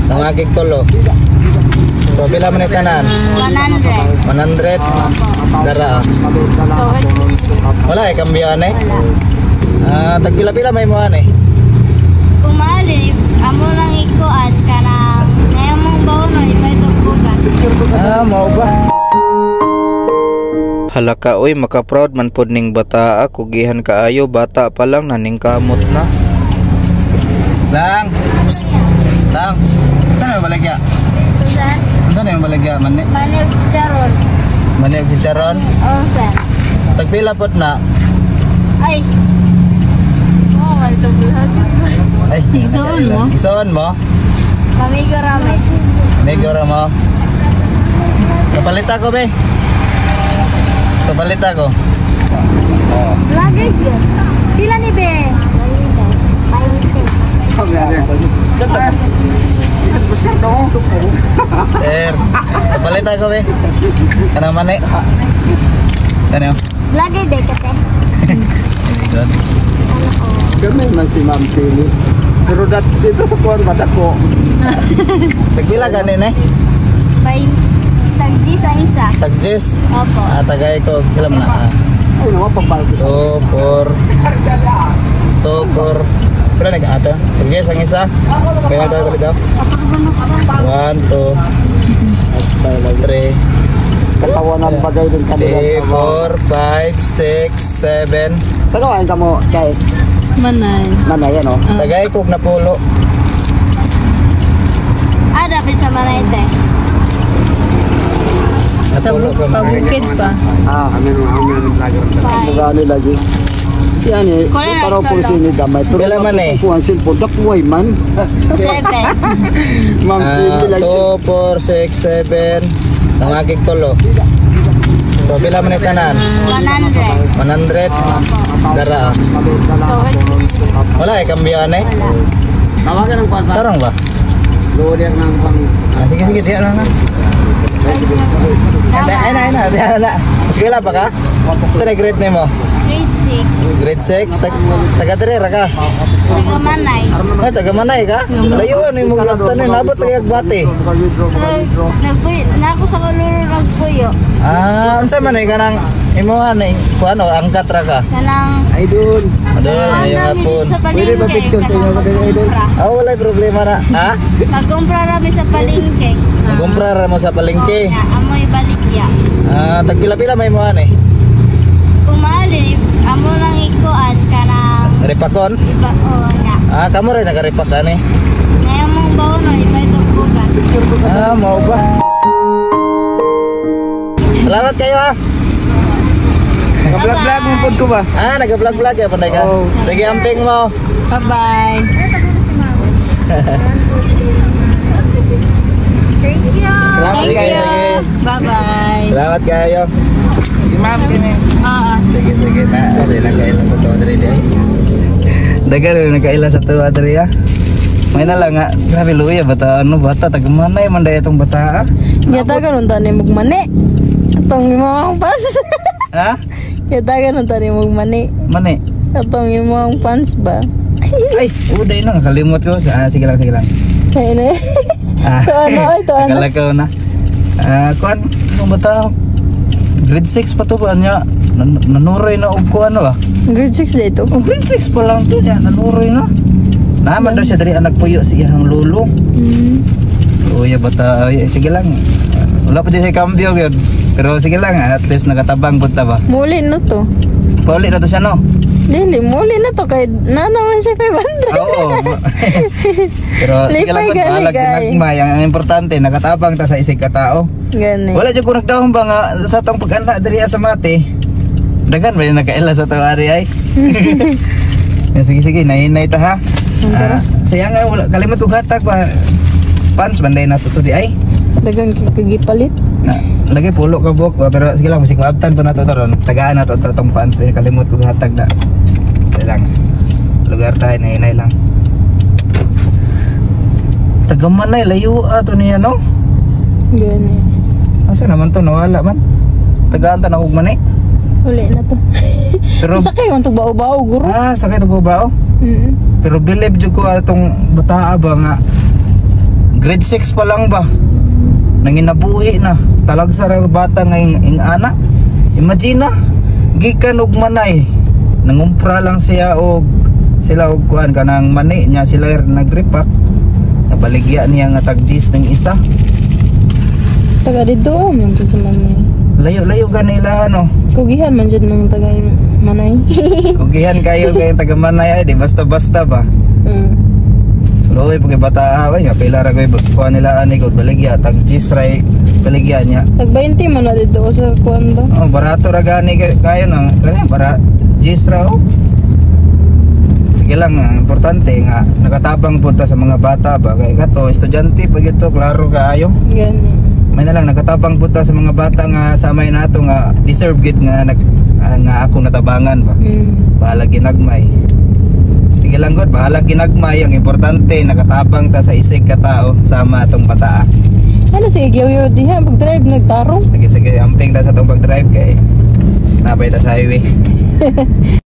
Nangagig tulo. So pila man ni tanan? 100. 100. Dara, ah. Wala eh kambyo eh. Ah, tagpila-pila may mo eh. Kumali, amo lang ikuan kanang ngayon mong baon ipay bugas. Ah, mao ba? Hala ka oy, maka-proud man pod ning bata, kugihan kaayo, bata pa lang naning kamot na. Lang. Psst. Lang. Saan may baligya? Sir, Saan may baligya man ni? Manil si Charon. Mani og chicharon. Oh, sir. Tagpila pod na. Ay. Oh, may Ay, Igsoon mo? Igsoon mo? Kamigo rame. Amigo ra mo. Kapalit ako, be. Kapalit ako. Vlogger yun. Pila ni be? Sir, kapalit ako, be. Kanang mani. Kano? Vlogger day kasi. Good. Gamay man si Ma'am Tilly. Pero dat, dito sa kuwan ba dako? Tagpila gani eh? By tagdi sa isa. Tag-jis. Opo. Ah, tagay ko. Kailan mo na? Ah. Ay, naman pagbalgo. 2, 4, 2, 4. Pila nag ato? Tag-jis ang isa. Pila tayo ulit daw? 1, 2, 3, Katawanan bagay din kanila. 3, 4, 5, 6, 7. Tagawain ka mo kay Manay. Nanay, ano? Tagay ko na pulo. Ah, dapat sa Manayte. Sa Napulo ka man. pabukid pa. Ah, Five. mugani lagi. Yan eh, Kulang na taraw po ito, sini gamay. Pero Pila man eh? Kuwan cellphone, dakuway man. Seven. Ma'am Tilly Ah, lagi. 2, 4, 6, 7. Nangagig tulo. So, pila man ni tanan? 100. 100. Dara, ah. Wala eh, kambyo eh. Tawagan ng kuwan pa. Tarong ba? Loader ng kuwan. Ah, sige, sige, diya lang na. Ay, ay na, ay na, diya na. Eskwela pa ka? Ito na grade na mo. Grade 6. Grade 6, taga dire ra ka. Taga Manay. Ay, taga Manay ka? Layo ano yung mga laptan eh, nabot lagi agbate. Nagpuyo. Na ako sa kaluro nagpuyo. Ah, unsa man eh kanang imo ani, kuano angkat ra ka. Kanang Idol. Adol, ayo namin hapon. sa palengke. Pwede ba picture sa inyo, Kanang Idol? magkumpra. Ah, wala problema na. Ha? Magkumpra rami sa palengke. Kumpra ra mo sa palengke. Ya, amoy balikya. Ah, tagpila-pila may mo ani. Kumali, amo lang ikuan kanang Repakon. iba oh nya. Ah, kamo rin nagarepak ani. Ngayon mong baon ipay bugas. Ah, mao ba? Salamat kayo ah. Nag-vlog mo pod ko ba? Ah, nag-vlog-vlog ya panday ka. Oo. Sige, amping mo. Bye-bye. Thank you. Salamat Thank kayo. you. Sige. Bye-bye. Salamat kayo. Ma'am kini. Ah, Sige, sige na. Ari nakaila sa tuwa diri di ay. Dagan rin nakaila sa tuwa diri ah. May na lang nga. Grabe luya bata ano bata taga manay man day itong bata ah. Gitagan unta ni mugmani. Atong imong pants. Ha? Gitagan unta ni mugmani. Mani. Atong imong pants ba? Ay, uday na nakalimot ko. Ah, sige lang, sige lang. Kaya na. Ah. To ano, ay, to ano. Nakalakaw na. Ah, kuan, itong bata grade 6 pa to ba niya? Nanuray na og kuan ba? Grade 6 dito. Oh, grade 6 pa lang to niya, nanuray na. Naman daw siya diri ang nagpuyo sa iyang lolo. Uy, bata, ay, sige lang. Wala pa dyan siya cambio gyud. Pero sige lang, at least nakatabang pud ta ba. Muli na to. Pauli na to siya no. Dili, muli na to kay na naman siya 500. Oo. Pero sige lang Lipay pud gani, balag kay. ginagmay. Ang importante nakatabang ta sa isig ka tao. Gani. Wala jud ko nagdahom ba nga sa atong pag-ana diri sa mate. Dagan ba yung nakaila sa tawo ari ay. Yan, sige sige, nahinay ta ha. Ah, siya nga wala kalimot ko hatag ba. Pants banday na to di ay. Dagan kay kagipalit. Na, lagi pulo ka buhok ba pero sige lang musik maabtan pa na to ron. Tagaan na to to tong pants pero kalimot ko hatag na. Sige lang. Lugar tayo nahinay lang. Tagamanay layo ato niya no. Gani. Asa naman to nawala man. Tagaan ta na og mani. Uli na to. Pero Sakay man to bao-bao guro. ah, sakit og bao. Mm. Pero believe jud ko atong bataa ba nga Grade 6 pa lang ba? Nanginabuhi na. Talagsa ra bata nga ing ana. Imagine na. Gikan og Manay. Nangumpra lang siya og sila og kuan kanang mani niya, sila nagrepack. Nabaligya niya nga tag 10 ng isa. Taga dito man to sa Manay. Layo-layo ganila, ano. Kugihan man jud ng taga Manay. Kugihan kayo kayong taga Manay ay di basta-basta ba. Luoy pag bata ay nga pila ra koy kuan nila ani kog baligya tag 10 ray baligya niya. Tag 20 man na dito sa kuan ba? Oh, barato ra gani kayo nang kanya bara 10 ra oh. Sige lang, ang importante nga nakatabang pud ta sa mga bata ba, kay kato estudyante pag ito, klaro kaayo. Gani. May na lang nakatabang pud ta sa mga bata nga samay nato nga deserve gid nga nag nga ako natabangan ba. Bahala ginagmay. Sige lang god, bahala ginagmay, ang importante nakatabang ta sa isig ka tao sama atong bataa. Ano, sige, giyaw diha pag drive nagtarong. Sige sige, amping ta sa atong pag-drive kay nabay ta sa highway.